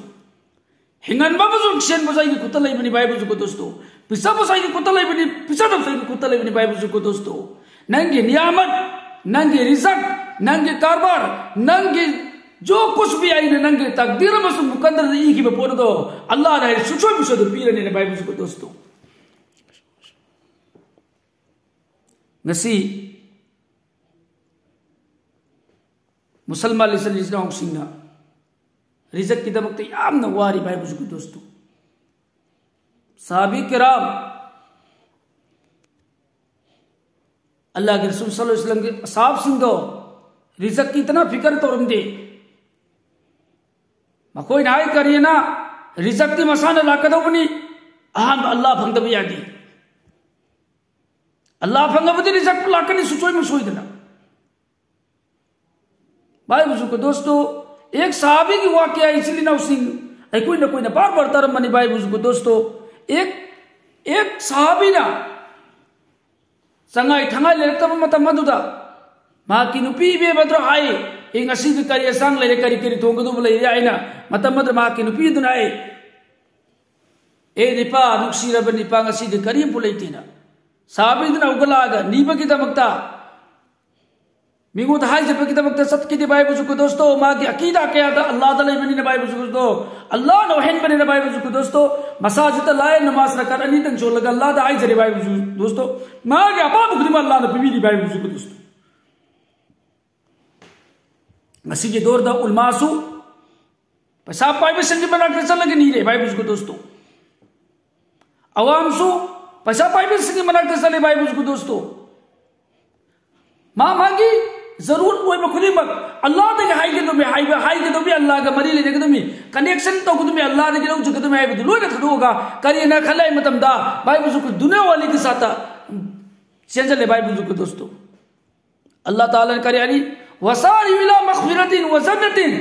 ꯍꯤꯡꯍꯟꯕ ꯑꯃꯁꯨꯡ ꯁꯤꯍꯟꯕꯁꯨ ꯑꯩꯒꯤ ꯈꯨꯠꯇ ꯂꯩꯕꯅꯤ, ꯚꯥꯏ ꯕꯨꯖꯨꯀꯣ ꯗꯣꯁꯇꯣ꯫ ꯄꯤꯖꯕꯁꯨ ꯑꯩꯒꯤ ꯈꯨꯠꯇ ꯂꯩꯕꯅꯤ, ꯄꯤꯖꯗꯕꯁꯨ ꯑꯩꯒꯤ ꯈꯨꯠꯇ ꯂꯩꯕꯅꯤ, ꯚꯥꯏ ꯕꯨꯖꯨꯀꯣ ꯗꯣꯁꯇꯣ꯫ ꯅꯪꯒꯤ ꯅꯤꯌꯥꯃꯠ, ꯅꯪꯒꯤ ꯔꯤꯖꯛ, ꯅꯪꯒꯤ ꯀꯔꯕꯥꯔ, ꯅꯪꯒꯤ ꯖꯣ ꯀꯨꯁ ꯚꯤ ꯑꯩꯅ ꯅꯪꯒꯤ ꯇꯛꯗꯤꯔ ꯑꯃꯁꯨꯡ ꯃꯨꯀꯟꯗꯔꯗ ꯏꯈꯤꯕ ꯄꯣꯠ ꯑꯗꯣ ꯑꯜꯂꯥꯍꯅ ꯑꯩ ꯁꯨꯡꯁꯣꯏ ꯃꯁꯣꯏꯗ ꯄꯤꯔꯅꯤꯅ, ꯚꯥꯏ ꯕꯨꯖꯨꯀꯣ ꯗꯣꯁꯇꯣ꯫ ꯉꯁꯤ ꯃꯨꯁꯜꯃꯥꯟ ꯏꯆꯤꯜ ꯏꯅꯥꯎꯁꯤꯡꯅ ꯔꯤꯖꯛꯀꯤꯗꯃꯛꯇ ꯌꯥꯝꯅ ꯋꯥꯔꯤ, ꯚꯥꯏ ꯕꯨꯖꯨꯀꯣ ꯗꯣꯁꯇꯣ꯫ ꯁꯍꯥꯕꯤ ꯀꯤꯔꯥꯝ, ꯑꯜꯂꯥꯍꯒꯤ ꯔꯁꯨꯜ ꯁꯜꯂꯜꯂꯥꯍꯨ ꯑꯂꯩꯍꯤ ꯋꯁꯜꯂꯝꯒꯤ ꯑꯁꯍꯥꯕꯁꯤꯡꯗꯣ ꯔꯤꯖꯛꯀꯤ ꯏꯇꯅꯥ ꯐꯤꯀꯔ ꯇꯧꯔꯝꯗꯦ꯫ ꯃꯈꯣꯏꯅ ꯍꯥꯏ, "ꯀꯔꯤꯅ ꯔꯤꯖꯛꯇꯤ ꯃꯁꯥꯅ ꯂꯥꯛꯀꯗꯧꯕꯅꯤ, ꯑꯍꯥꯟꯕ ꯑꯜꯂꯥꯍ ꯐꯪꯗꯕ ꯌꯥꯗꯦ꯫ ꯑꯜꯂꯥꯍ ꯐꯪꯉꯕꯗꯤ ꯔꯤꯖꯛ ꯂꯥꯛꯀꯅꯤ ꯁꯨꯡꯁꯣꯏ ꯃꯁꯣꯏꯗꯅ"꯫ ꯚꯥꯏ ꯕꯨꯖꯨꯀꯣ ꯗꯣꯁꯇꯣ, ꯑꯦꯛ ꯁꯍꯥꯕꯤꯒꯤ ꯋꯥꯀꯤꯌꯥ ꯏꯆꯤꯜ ꯏꯅꯥꯎꯁꯤꯡ, ꯑꯩꯈꯣꯏꯅ, ꯑꯩꯈꯣꯏꯅ ꯕꯥꯔ ꯕꯥꯔ ꯇꯥꯔꯝꯕꯅꯤ, ꯚꯥꯏ ꯕꯨꯖꯨꯀꯣ ꯗꯣꯁꯇꯣ꯫ ꯑꯦꯛ, ꯑꯦꯛ ꯁꯍꯥꯕꯤꯅ ꯆꯉꯥꯏ ꯊꯉꯥꯏ ꯂꯩꯔꯛꯇꯕ ꯃꯇꯝ ꯑꯗꯨꯗ ꯃꯍꯥꯛꯀꯤ ꯅꯨꯄꯤ ꯏꯕꯦꯝ ꯑꯗꯨꯅ ꯍꯥꯏ, "ꯑꯦ, ꯉꯁꯤꯗꯤ ꯀꯔꯤ ꯑꯦꯟꯁꯥꯡ ꯂꯩꯔꯦ, ꯀꯔꯤ ꯀꯔꯤ ꯊꯣꯡꯒꯗꯧꯕ ꯂꯩꯔꯦ?" ꯍꯥꯏꯅ ꯃꯇꯝ ꯑꯗꯨꯗ ꯃꯍꯥꯛꯀꯤ ꯅꯨꯄꯤ ꯑꯗꯨꯅ ꯍꯥꯏ, "ꯑꯦ ꯅꯤꯄꯥ, ꯅꯨꯡꯁꯤꯔꯕ ꯅꯤꯄꯥ, ꯉꯁꯤꯗꯤ ꯀꯔꯤꯝꯐꯥꯎ ꯂꯩꯇꯦꯅ"꯫ ꯁꯍꯥꯕꯤꯗꯨꯅ ꯍꯧꯒꯠꯂꯛꯑꯒ ꯅꯤꯕꯒꯤꯗꯃꯛꯇ, ꯃꯤꯉꯣꯟꯗ ꯍꯥꯏꯖꯕꯒꯤꯗꯃꯛꯇ ꯆꯠꯈꯤꯗꯦ, ꯚꯥꯏ ꯕꯨꯖꯨꯀꯣ ꯗꯣꯁꯇꯣ꯫ ꯃꯥꯒꯤ ꯑꯀꯤꯗꯥ ꯀꯌꯥꯗ ꯑꯜꯂꯥꯍꯗ ꯂꯩꯕꯅꯤꯅ, ꯚꯥꯏ ꯕꯨꯖꯨꯀꯣ ꯗꯣꯁꯇꯣ, ꯑꯜꯂꯥꯍꯅ ꯑꯣꯏꯍꯟꯕꯅꯤꯅ, ꯚꯥꯏ ꯕꯨꯖꯨꯀꯣ ꯗꯣꯁꯇꯣ꯫ ꯃꯁꯥꯖꯤꯗꯇ ꯂꯥꯛꯑꯦ, ꯅꯃꯥꯖ ꯔꯀꯥꯠ ꯑꯅꯤꯗꯪ ꯁꯣꯜꯂꯒ ꯑꯜꯂꯥꯍꯗ ꯍꯥꯏꯖꯔꯦ, ꯚꯥꯏ ꯕꯨꯖꯨꯀꯣ ꯗꯣꯁꯇꯣ꯫ ꯃꯥꯒꯤ ꯑꯄꯥꯝꯕ ꯈꯨꯗꯤꯡꯃꯛ ꯑꯜꯂꯥꯍꯅ ꯄꯤꯕꯤꯔꯤ, ꯚꯥꯏ ꯕꯨꯖꯨꯀꯣ ꯗꯣꯁꯇꯣ꯫ ꯉꯁꯤꯒꯤ ꯗꯣꯔꯗ ꯎꯜꯃꯥꯁꯨ ꯄꯩꯁꯥ ꯄꯥꯏꯕꯁꯤꯡꯒꯤ ꯃꯅꯥꯛꯇ ꯆꯠꯂꯒ ꯅꯤꯔꯦ, ꯚꯥꯏ ꯕꯨꯖꯨꯀꯣ ꯗꯣꯁꯇꯣ꯫ ꯑꯋꯥꯝꯁꯨ ꯄꯩꯁꯥ ꯄꯥꯏꯕꯁꯤꯡꯒꯤ ꯃꯅꯥꯛꯇ ꯆꯠꯂꯦ ꯚꯥꯏ ꯕꯨꯖꯨꯒꯣ ꯗꯣꯁꯇꯣ꯫ ꯃꯥ ꯃꯥꯒꯤ ꯖꯔꯨꯔꯠ ꯑꯣꯏꯕ ꯈꯨꯗꯤꯡꯃꯛ ꯑꯜꯂꯥꯗꯒꯤ ꯍꯥꯏꯒꯗꯕꯅꯤ, ꯍꯥꯏꯕ ꯍꯥꯏꯒꯗꯕꯅꯤ, ꯑꯜꯂꯥꯒ ꯃꯔꯤ ꯂꯩꯅꯒꯗꯕꯅꯤ, ꯀꯅꯦꯛꯁꯟ ꯇꯧꯒꯗꯕꯅꯤ, ꯑꯜꯂꯥꯗꯒꯤ ꯂꯧꯖꯒꯗꯕꯅꯤ ꯍꯥꯏꯕꯗꯨ ꯂꯣꯏꯅ ꯊꯥꯗꯣꯛꯑꯒ ꯀꯔꯤꯅ ꯈꯜꯂꯦ ꯍꯥꯏꯕ ꯃꯇꯝꯗ ꯚꯥꯏ ꯕꯨꯖꯨꯒꯣ ꯗꯨꯅꯤꯌꯥ ꯋꯥꯂꯤꯒꯤ ꯁꯥꯠꯇ ꯆꯦꯟꯁꯤꯜꯂꯦ ꯚꯥꯏ ꯕꯨꯖꯨꯒꯣ ꯗꯣꯁꯇꯣ꯫ ꯑꯜꯂꯥ ꯇꯥꯂꯥꯅ ꯀꯔꯤ ꯍꯥꯏꯔꯤ? "ꯋꯁꯥꯔꯤꯎ ꯏꯂꯥ ꯃꯒꯐꯤꯔꯥꯇꯤꯟ ꯋ ꯖꯟꯅꯥꯇꯤꯟ"꯫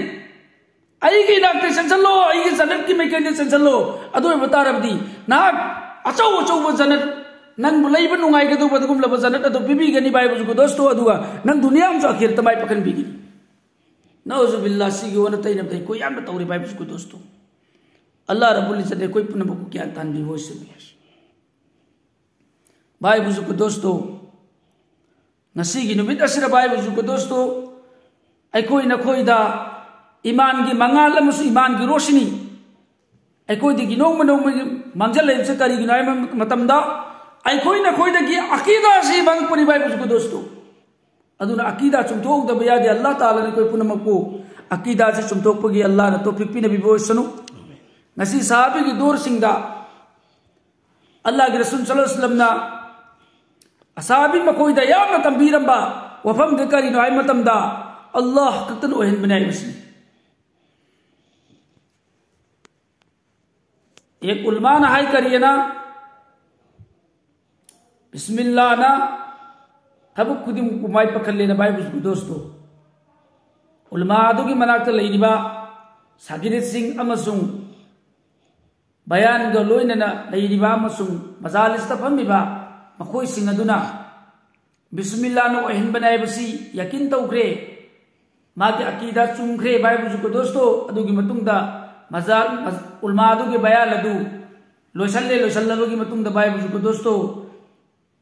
ꯑꯩꯒꯤ ꯏꯅꯥꯛꯇ ꯆꯦꯟꯁꯤꯜꯂꯣ, ꯑꯩꯒꯤ ꯖꯟꯅꯠꯀꯤ ꯃꯥꯏꯀꯩꯗ ꯆꯦꯟꯁꯤꯜꯂꯣ꯫ ꯑꯗꯨ ꯑꯣꯏꯕ ꯇꯥꯔꯕꯗꯤ ꯅꯍꯥꯛ ꯑꯆꯧ ꯑꯆꯧꯕ ꯖꯟꯅꯠ, ꯅꯪꯕꯨ ꯂꯩꯕ ꯅꯨꯡꯉꯥꯏꯒꯗꯧꯕ ꯑꯗꯨꯒꯨꯝꯂꯕ ꯖꯟꯅꯠ ꯑꯗꯨ ꯄꯤꯕꯤꯒꯅꯤ ꯚꯥꯏ ꯕꯨꯖꯨꯒꯣ ꯗꯣꯁꯇꯣ, ꯑꯗꯨꯒ ꯅꯪ ꯗꯨꯅꯤꯌꯥ ꯑꯃꯁꯨꯡ ꯑꯈꯤꯔꯠꯇ ꯃꯥꯏ ꯄꯥꯛꯍꯟꯕꯤꯒꯅꯤ꯫ ꯅꯎꯖꯨꯕꯤꯜꯂꯥ, ꯁꯤꯒꯤ ꯑꯣꯟꯅ ꯇꯩꯅꯕꯗ ꯑꯩꯈꯣꯏ ꯌꯥꯝꯅ ꯇꯧꯔꯤ ꯚꯥꯏ ꯕꯨꯖꯨꯒꯣ ꯗꯣꯁꯇꯣ꯫ ꯑꯜꯂꯥ ꯔꯕꯨꯜ ꯏꯖꯠꯅ ꯑꯩꯈꯣꯏ ꯄꯨꯝꯅꯃꯛꯄꯨ ꯒ꯭ꯌꯥꯟ ꯇꯥꯍꯟꯕꯤꯕ ꯑꯣꯏꯁꯅꯨ꯫ ꯚꯥꯏ ꯕꯨꯖꯨꯒꯣ ꯗꯣꯁꯇꯣ, ꯉꯁꯤꯒꯤ ꯅꯨꯃꯤꯠ ꯑꯁꯤꯗ ꯚꯥꯏ ꯕꯨꯖꯨꯒꯣ ꯗꯣꯁꯇꯣ, ꯑꯩꯈꯣꯏ ꯅꯈꯣꯏꯗ ꯏꯃꯥꯟꯒꯤ ꯃꯉꯥꯜ ꯑꯃꯁꯨꯡ ꯏꯃꯥꯟꯒꯤ ꯔꯣꯁꯅꯤ ꯑꯩꯈꯣꯏꯗꯒꯤ ꯅꯣꯡꯃ ꯅꯣꯡꯃꯒꯤ ꯃꯥꯡꯖꯜꯂꯛꯂꯤꯕꯁꯤ ꯀꯔꯤꯒꯤꯅꯣ ꯍꯥꯏꯕ ꯃꯇꯝꯗ, ꯑꯩꯈꯣꯏ ꯅꯈꯣꯏꯗꯒꯤ ꯑꯀꯤꯗꯥꯁꯤ ꯃꯥꯡꯉꯛꯄꯅꯤ ꯚꯥꯏ ꯕꯨꯖꯨꯒꯣ ꯗꯣꯁꯇꯣ꯫ ꯑꯗꯨꯅ ꯑꯀꯤꯗꯥ ꯆꯨꯝꯊꯣꯛꯍꯧꯗꯕ ꯌꯥꯗꯦ꯫ ꯑꯜꯂꯥ ꯇꯥꯂꯥꯅ ꯑꯩꯈꯣꯏ ꯄꯨꯝꯅꯃꯛꯄꯨ ꯑꯀꯤꯗꯥꯁꯤ ꯆꯨꯝꯊꯣꯛꯄꯒꯤ ꯑꯜꯂꯥꯅ ꯇꯧꯐꯤꯛ ꯄꯤꯅꯕꯤꯕ ꯑꯣꯏꯁꯅꯨ꯫ ꯉꯁꯤ ꯁꯍꯥꯕꯤꯒꯤ ꯗꯣꯔꯁꯤꯡꯗ ꯑꯜꯂꯥꯒꯤ ꯔꯁꯨꯜ ꯁꯜꯂꯜꯂꯥꯍꯨ ꯑꯂꯩꯍꯤ ꯋꯁꯜꯂꯝꯅ ꯑꯁꯍꯥꯕꯤ ꯃꯈꯣꯏꯗ ꯌꯥꯝꯅ ꯇꯝꯕꯤꯔꯝꯕ ꯋꯥꯐꯝꯗꯨ ꯀꯔꯤꯅꯣ ꯍꯥꯏꯕ ꯃꯇꯝꯗ, ꯑꯜꯂꯥꯍ ꯈꯛꯇꯅ ꯑꯣꯏꯍꯟꯕꯅꯤ ꯍꯥꯏꯕꯁꯤꯅꯤ꯫ ꯑꯦꯛ ꯎꯂꯃꯥꯅ ꯍꯥꯏ ꯀꯔꯤꯅ, ꯕꯤꯁꯃꯤꯜꯂꯥꯅ ꯊꯕꯛ ꯈꯨꯗꯤꯡꯃꯛꯄꯨ ꯃꯥꯏ ꯄꯥꯛꯍꯜꯂꯦꯅ ꯚꯥꯏ ꯕꯨꯖꯨꯒꯣ ꯗꯣꯁꯇꯣ꯫ ꯎꯂꯃꯥ ꯑꯗꯨꯒꯤ ꯃꯅꯥꯛꯇ ꯂꯩꯔꯤꯕ ꯁꯥꯒꯤꯔꯤꯠꯁꯤꯡ ꯑꯃꯁꯨꯡ ꯕꯌꯥꯟꯒ ꯂꯣꯏꯅꯅ ꯂꯩꯔꯤꯕ ꯑꯃꯁꯨꯡ ꯃꯖꯥꯂꯤꯁꯇ ꯐꯝꯃꯤꯕ ꯃꯈꯣꯏꯁꯤꯡ ꯑꯗꯨꯅ ꯕꯤꯁꯃꯤꯜꯂꯥꯅ ꯑꯣꯏꯍꯟꯕꯅꯦ ꯍꯥꯏꯕꯁꯤ ꯌꯥꯀꯤꯟ ꯇꯧꯈ꯭ꯔꯦ꯫ ꯃꯥꯒꯤ ꯑꯀꯤꯗꯥ ꯆꯨꯝꯈ꯭ꯔꯦ ꯚꯥꯏ ꯕꯨꯖꯨꯒꯣ ꯗꯣꯁꯇꯣ꯫ ꯑꯗꯨꯒꯤ ꯃꯇꯨꯡꯗ ꯃꯖꯥ-, ꯃꯖ-, ꯎꯂꯃꯥ ꯑꯗꯨꯒꯤ ꯕꯌꯥꯟ ꯑꯗꯨ ꯂꯣꯏꯁꯜꯂꯦ꯫ ꯂꯣꯏꯁꯜꯂꯕꯒꯤ ꯃꯇꯨꯡꯗ ꯚꯥꯏ ꯕꯨꯖꯨꯒꯣ ꯗꯣꯁꯇꯣ,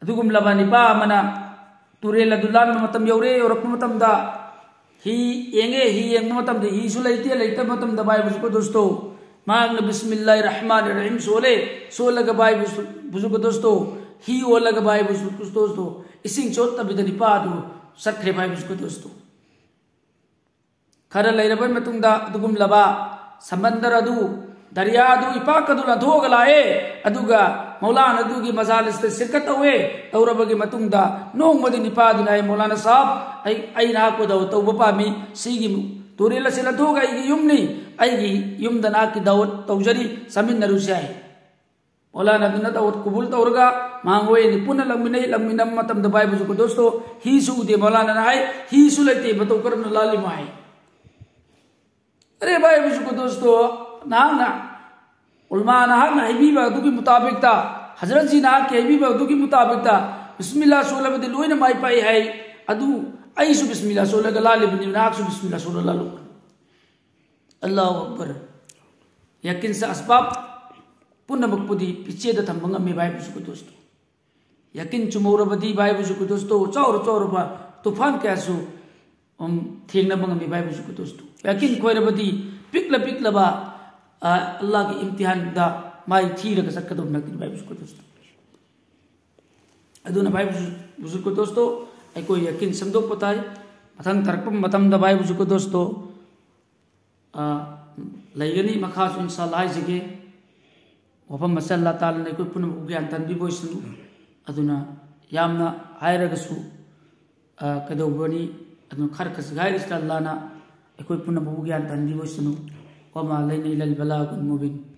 ꯑꯗꯨꯒꯨꯝꯂꯕ ꯅꯤꯄꯥ ꯑꯃꯅ ꯇꯨꯔꯦꯜ ꯑꯗꯨ ꯂꯥꯟꯕ ꯃꯇꯝ ꯌꯧꯔꯦ꯫ ꯌꯧꯔꯛꯄ ꯃꯇꯝꯗ ꯍꯤ ꯌꯦꯡꯉꯦ꯫ ꯍꯤ ꯌꯦꯡꯕ ꯃꯇꯝꯗ ꯍꯤꯁꯨ ꯂꯩꯇꯦ꯫ ꯂꯩꯇꯕ ꯃꯇꯝꯗ ꯚꯥꯏ ꯕꯨꯖꯨꯒꯣ ꯗꯣꯁꯇꯣ, ꯃꯍꯥꯛꯅ ꯕꯤꯁꯃꯤꯜꯂꯥꯍꯤꯔ ꯔꯍꯃꯥꯅꯤꯔ ꯔꯍꯤꯝ ꯁꯣꯜꯂꯦ꯫ ꯁꯣꯜꯂꯒ ꯚꯥꯏ ꯕꯨꯖꯨ-, ꯕꯨꯖꯨꯒꯣ ꯗꯣꯁꯇꯣ, ꯍꯤ ꯑꯣꯜꯂꯒ ꯚꯥꯏ ꯕꯨꯖꯨꯒꯣ ꯗꯣꯁꯇꯣ, ꯏꯁꯤꯡ ꯆꯣꯠꯇꯕꯤꯗ ꯅꯤꯄꯥ ꯑꯗꯨ ꯆꯠꯈ꯭ꯔꯦ ꯚꯥꯏ ꯕꯨꯖꯨꯒꯣ ꯗꯣꯁꯇꯣ꯫ ꯈꯔ ꯂꯩꯔꯕ ꯃꯇꯨꯡꯗ ꯑꯗꯨꯒꯨꯝꯂꯕ ꯁꯃꯟꯗꯔ ꯑꯗꯨ ꯗꯔꯤꯌꯥꯗꯨ ꯏꯄꯥꯛꯀꯗꯨ ꯂꯥꯟꯊꯣꯛꯑꯒ ꯂꯥꯛꯑꯦ꯫ ꯑꯗꯨꯒ ꯃꯧꯂꯥꯅꯥꯗꯨꯒꯤ ꯃꯖꯥꯂꯤꯁꯇ ꯁꯤꯔꯀꯠ ꯇꯧꯋꯦ꯫ ꯇꯧꯔꯕꯒꯤ ꯃꯇꯨꯡꯗ ꯅꯣꯡꯃꯗꯤ ꯅꯤꯄꯥꯗꯨꯅ ꯍꯥꯏ, "ꯃꯧꯂꯥꯅꯥ ꯁꯥꯍꯕ, ꯑꯩ, ꯑꯩ ꯅꯍꯥꯛꯄꯨ ꯗꯥꯋꯠ ꯇꯧꯕ ꯄꯥꯝꯃꯤ꯫ ꯁꯤꯒꯤ ꯇꯨꯔꯦꯜ ꯑꯁꯤ ꯂꯥꯟꯊꯣꯛꯑꯒ ꯑꯩꯒꯤ ꯌꯨꯝꯅꯤ꯫ ꯑꯩꯒꯤ ꯌꯨꯝꯗ ꯅꯍꯥꯛꯀꯤ ꯗꯥꯋꯠ ꯇꯧꯖꯔꯤ, ꯆꯥꯃꯤꯟꯅꯔꯨꯁꯤ" ꯍꯥꯏ꯫ ꯃꯧꯂꯥꯅꯥꯗꯨꯅ ꯗꯥꯋꯠ ꯀꯕꯨꯜ ꯇꯧꯔꯒ ꯃꯥꯡꯒꯣꯏ ꯑꯅꯤ ꯄꯨꯟꯅ ꯂꯥꯛꯃꯤꯟꯅꯩ꯫ ꯂꯥꯛꯃꯤꯟꯅꯕ ꯃꯇꯝꯗ ꯚꯥꯏ ꯕꯨꯖꯨꯔꯒ ꯗꯣꯁꯇꯣ, ꯍꯤꯁꯨ ꯎꯗꯦ꯫ ꯃꯧꯂꯥꯅꯥꯅ ꯍꯥꯏ, "ꯍꯤꯁꯨ ꯂꯩꯇꯦ, ꯃꯇꯧ ꯀꯔꯝꯅ ꯂꯥꯜꯂꯤꯃꯣ?" ꯍꯥꯏ꯫ ꯑꯔꯦ ꯚꯥꯏ ꯕꯨꯖꯨꯔꯒ ꯗꯣꯁꯇꯣ, ꯅꯍꯥꯛꯅ, ꯎꯂꯃꯥ ꯅꯍꯥꯛꯅ ꯍꯥꯏꯕꯤꯕ ꯑꯗꯨꯒꯤ ꯃꯨꯇꯥꯕꯤꯛꯇ, ꯍꯖꯔꯠꯖꯤ ꯅꯍꯥꯛꯀꯤ ꯍꯥꯏꯕꯤꯕ ꯑꯗꯨꯒꯤ ꯃꯨꯇꯥꯕꯤꯛꯇ ꯕꯤꯁꯃꯤꯜꯂꯥ ꯁꯣꯜꯂꯕꯗꯤ ꯂꯣꯏꯅ ꯃꯥꯏ ꯄꯥꯛꯏ ꯍꯥꯏ꯫ ꯑꯗꯨ ꯑꯩꯁꯨ ꯕꯤꯁꯃꯤꯜꯂꯥ ꯁꯣꯜꯂꯒ ꯂꯥꯜꯂꯤꯕꯅꯤ, ꯅꯍꯥꯛꯁꯨ ꯕꯤꯁꯃꯤꯜꯂꯥ ꯁꯣꯜꯂ ꯂꯥꯜꯂꯨ꯫ ꯑꯜꯂꯥꯍꯨ ꯑꯛꯕꯔ꯫ ꯌꯥꯀꯤꯟ ꯁꯦ ꯑꯁꯕꯥꯕ ꯄꯨꯝꯅꯃꯛꯄꯨꯗꯤ ꯄꯤꯆꯦꯗ ꯊꯝꯕ ꯉꯝꯃꯤ ꯚꯥꯏ ꯕꯨꯖꯨꯔꯒ ꯗꯣꯁꯇꯣ꯫ ꯌꯥꯀꯤꯟ ꯆꯨꯝꯍꯧꯔꯕꯗꯤ ꯚꯥꯏ ꯕꯨꯖꯨꯔꯒ ꯗꯣꯁꯇꯣ, ꯆꯥꯎꯔ ꯆꯥꯎꯔꯕ ꯇꯨꯐꯥꯟ ꯀꯌꯥꯁꯨ, ꯎꯝ, ꯊꯦꯡꯅꯕ ꯉꯝꯃꯤ ꯚꯥꯏ ꯕꯨꯖꯨꯔꯒ ꯗꯣꯁꯇꯣ꯫ ꯌꯥꯀꯤꯟ ꯈꯣꯏꯔꯕꯗꯤ ꯄꯤꯛꯂ ꯄꯤꯛꯂꯕ, ꯑ, ꯑꯜꯂꯥꯍꯒꯤ ꯏꯝꯇꯤꯍꯥꯟꯗ ꯃꯥꯏ ꯊꯤꯔꯒ ꯆꯠꯀꯗꯧꯕ ꯅꯠꯇꯦ ꯚꯥꯏ ꯕꯨꯖꯨꯔꯒ ꯗꯣꯁꯇꯣ꯫ ꯑꯗꯨꯅ ꯚꯥꯏ ꯕꯨꯖꯨꯔꯒ ꯗꯣꯁꯇꯣ, ꯑꯩꯈꯣꯏ ꯌꯥꯀꯤꯟ ꯁꯦꯝꯗꯣꯛꯄ ꯇꯥꯏ꯫ ꯃꯊꯪ ꯇꯥꯔꯛꯄ ꯃꯇꯝꯗ ꯚꯥꯏ ꯕꯨꯖꯨꯔꯒ ꯗꯣꯁꯇꯣ, ꯑ, ꯂꯩꯒꯅꯤ꯫ ꯃꯈꯥꯁꯨ ꯏꯟꯁꯥ ꯑꯜꯂꯥ ꯍꯥꯏꯖꯒꯦ꯫ ꯋꯥꯐꯝ ꯑꯁꯤ ꯑꯜꯂꯥ ꯇꯥꯂꯥꯅ ꯑꯩꯈꯣꯏ ꯄꯨꯝꯅꯃꯛꯄꯨ ꯒ꯭ꯌꯥꯟ ꯇꯥꯍꯟꯕꯤꯕ ꯑꯣꯏꯁꯅꯨ꯫ ꯑꯗꯨꯅ ꯌꯥꯝꯅ ꯍꯥꯏꯔꯒꯁꯨ, ꯑ, ꯀꯩꯗꯧꯕꯅꯤ? ꯑꯗꯨꯅ ꯈꯔ ꯈꯖꯤꯛ ꯍꯥꯏꯔꯤꯁꯤꯗ ꯑꯜꯂꯥꯅ ꯑꯩꯈꯣꯏ ꯄꯨꯝꯅꯃꯛꯄꯨ ꯒ꯭ꯌꯥꯟ ꯇꯥꯍꯟꯕꯤꯕ ꯑꯣꯏꯁꯅꯨ꯫ وما علينا إلا البلاغ المبين.